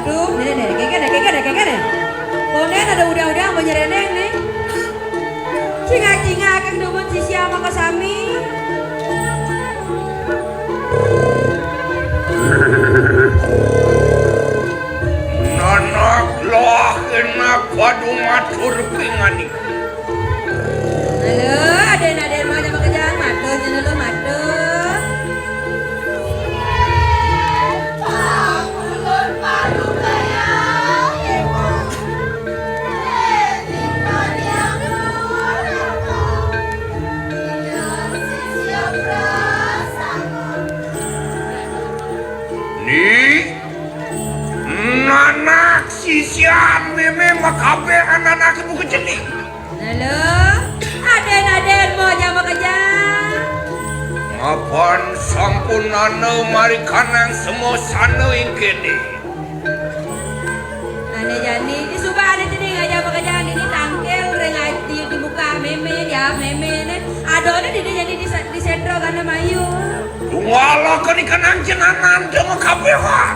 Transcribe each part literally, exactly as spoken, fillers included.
Duh, kéné, kéné, kéné, kéné. Koné ada udah-udah mau nyerendeng nih. Cingak-cingak kang dumun sisia maka sami. Nanak loah enak padu matur pinganika. Halo, aden-aden mah ada pekerjaan matur, jangan lu matur. Ni, nanak sisian mémé makabéh anak-anak ibu kecil. Halo, aden-aden mau jama kerja. Mapan sampunana marikanang semosana ing kéné. Ané jani, di suba ané cening aja pekerjaan ini tangkil ring aji di muka mémé, ya mémé né. Adoné di jani di, di sentro kana mayu. Tunggal kenikanang cenanan jama kabéhan.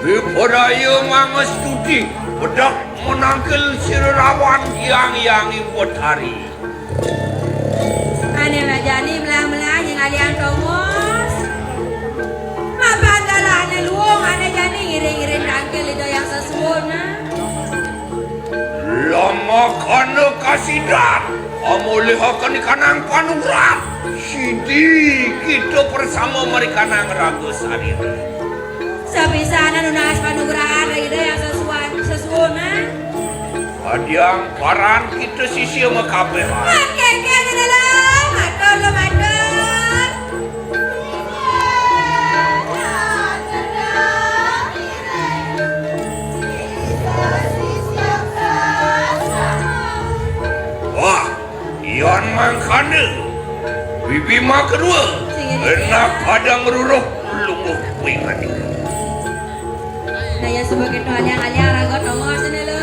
Wipodaya mangestudi, bedak menangkil sira rawan yang-yang iwet hari. Ané rajani melah-melah nying alian tongos. Mapan galahné luung ané jani ngiring-ngiring tangkil Ida Hyang Sesuunan. Lamakana kasidan, amolihakanikanang panugrahan. Sidi kita persama marikanang raga sarira. Sapisanan nunas panugrahan Ida Hyang Sesuunan. Kadiang paran kita sisia makabéh. Matur, matur, matur. Wah, yan mangkana. Bibi makedua. Enak padang ruruh lungguh kuingan. Nah, ya sebagai tuh aliang-aliang raga tongos ini lo.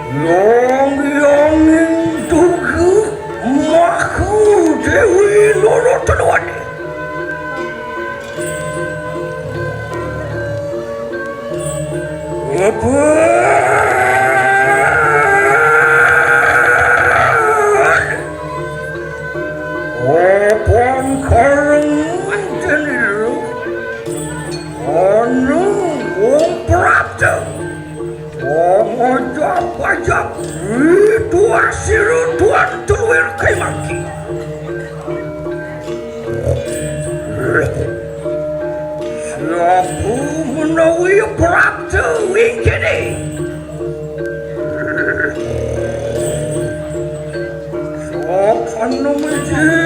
Long yanging tugu maku Dewi Loro Tenuan. Apa? Apang kareng jenil anu wong prapta. Pangajap-ajap ritual sira tuan tuwir kemaki. Siapa menawi prapta wingkini? Sok anu mujur.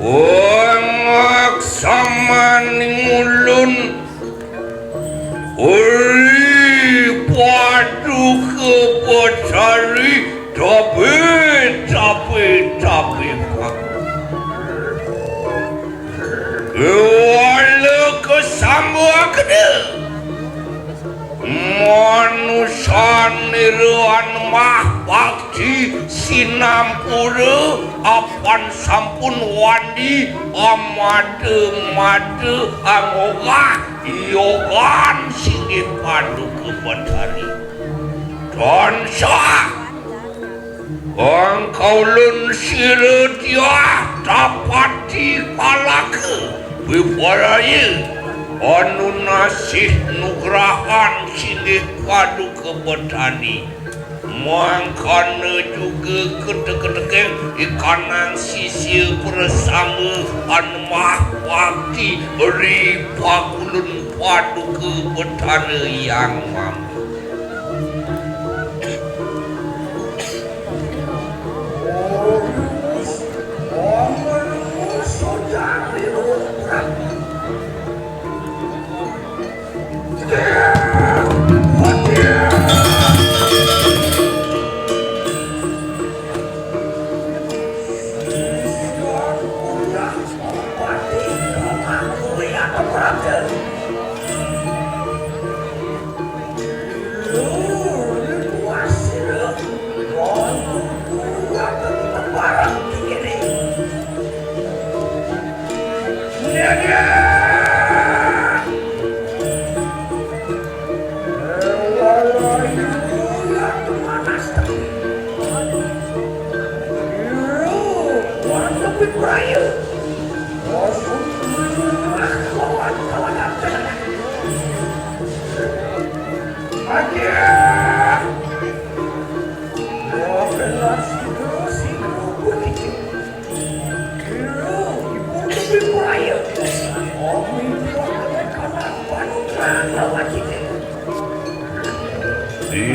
Ongak samaning ulun, uri Paduka Betari, tapi, tapi, tapi, pak. Wala kasambakna. Manusa niruan mah bakti sinampura apan sampun wandi amada-mada anggogah yogan singgih Paduka Betari. Tansah Angkaulun sira tiah tapati palaka piparaya anu nasih nugrahan singgih Paduka Betari. Mangkana juga ketek-keteking ikanang sisia prasama anu maha bakti ri pakulun Paduka Betara Hyang Mama.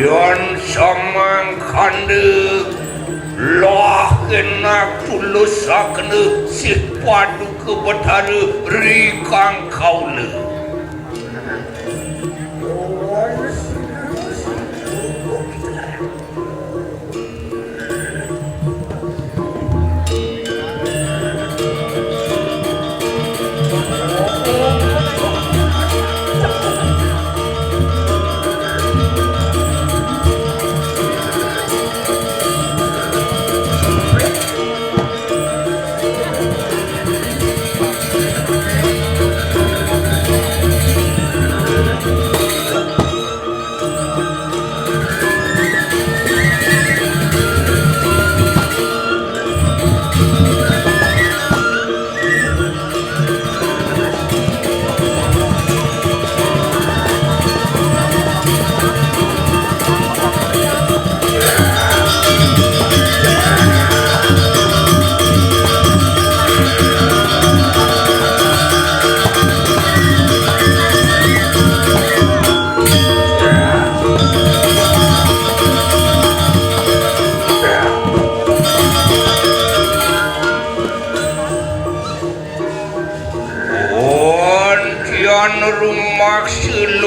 Yan samangkanda lah kenak tulusakna sih Paduka Betara ri kang kaula.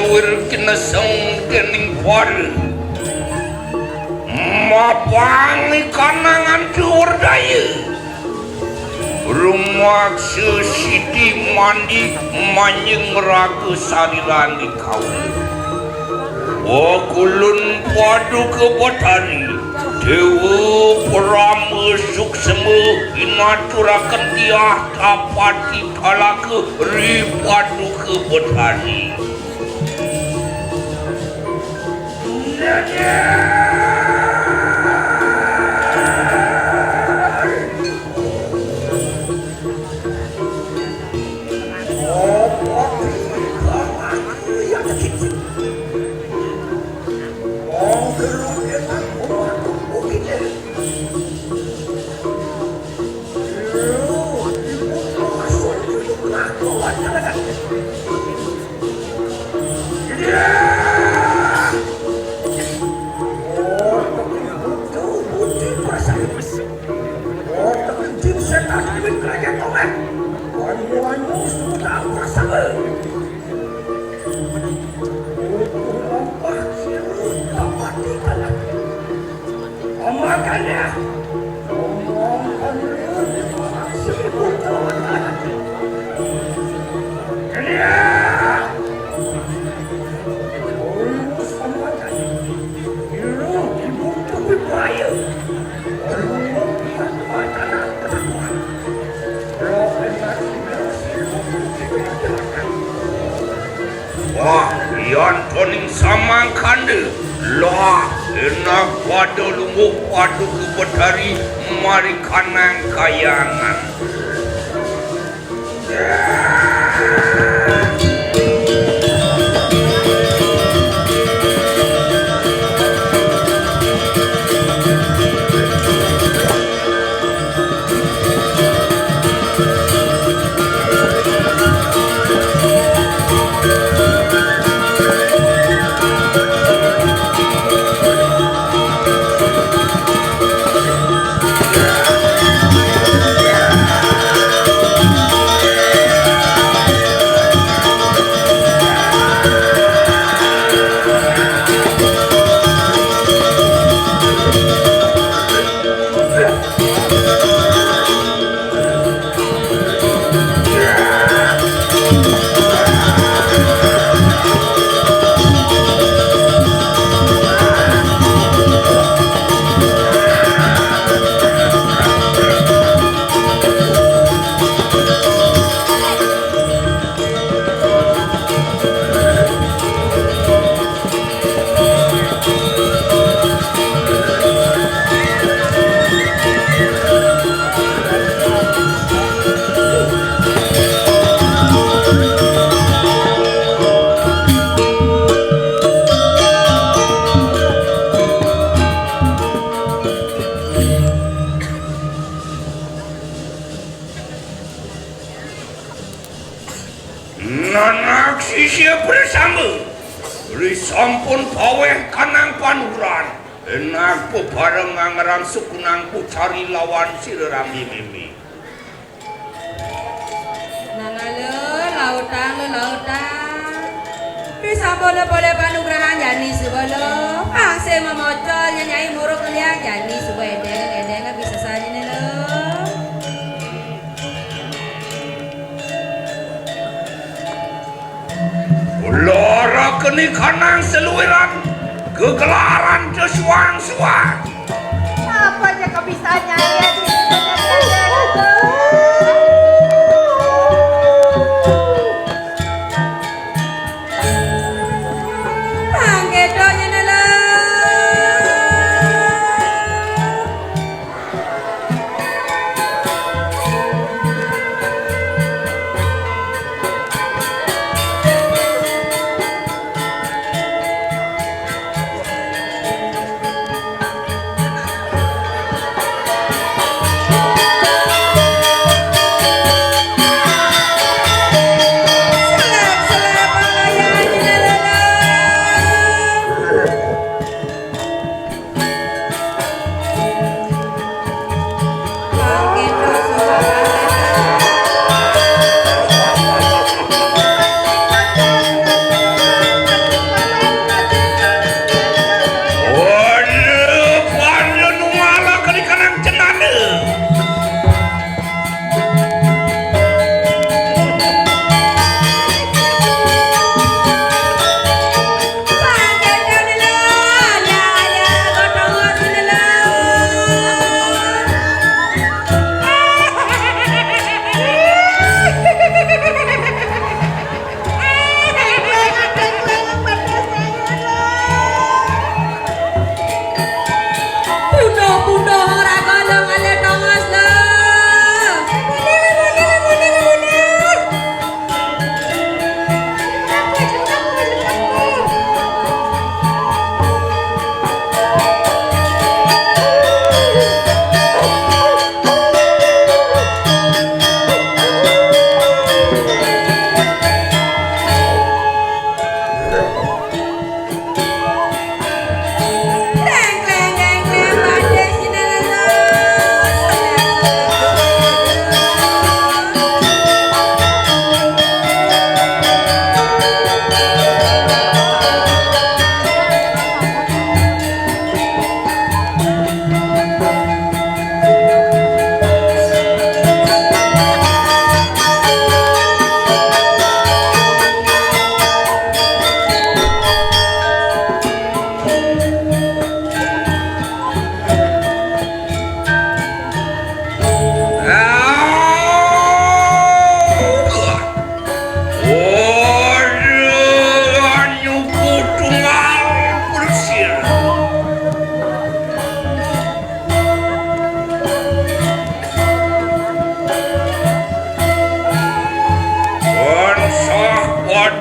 Wir kineseng dening para. Mapangi kanangan dhuwur daya. Rumaksa siti mandi manjing raga sarirani kaula. Wakulun Paduka Betari, Dewa Parama Suksma, inaturaken tiah tapati talaga ri Paduka Betari. Wah, yan toning samangkanda. Lah, enak pada lungguh Paduka Betari mari kanang kayangan. Nanak sisia bersama. Ri sampun paweh kanang panuran. Enak bebareng ngangrang sukunang pucari lawan sira rami mimi. Nangala lautang lelautang. Ri sampun poleh panugrahan jani subala. Pangsing mamocol nyanyai muruk liang jani suba edeng edeng bisa sanjine lo. Lara keni kanang seluiran gegelaran desuang-suang. Apa aja kok bisa nyai? Panggedo nyenela.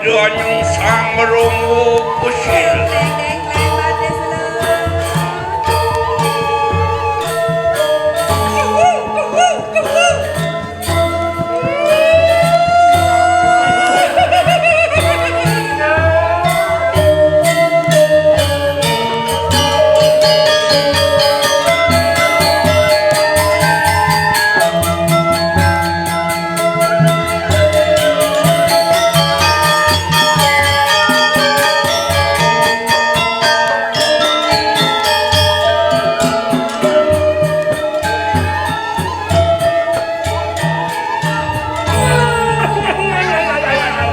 Doanyung sang rungu pusil.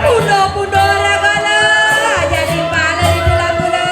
Pundo-pundo ragala, jadi pala di dalam bola.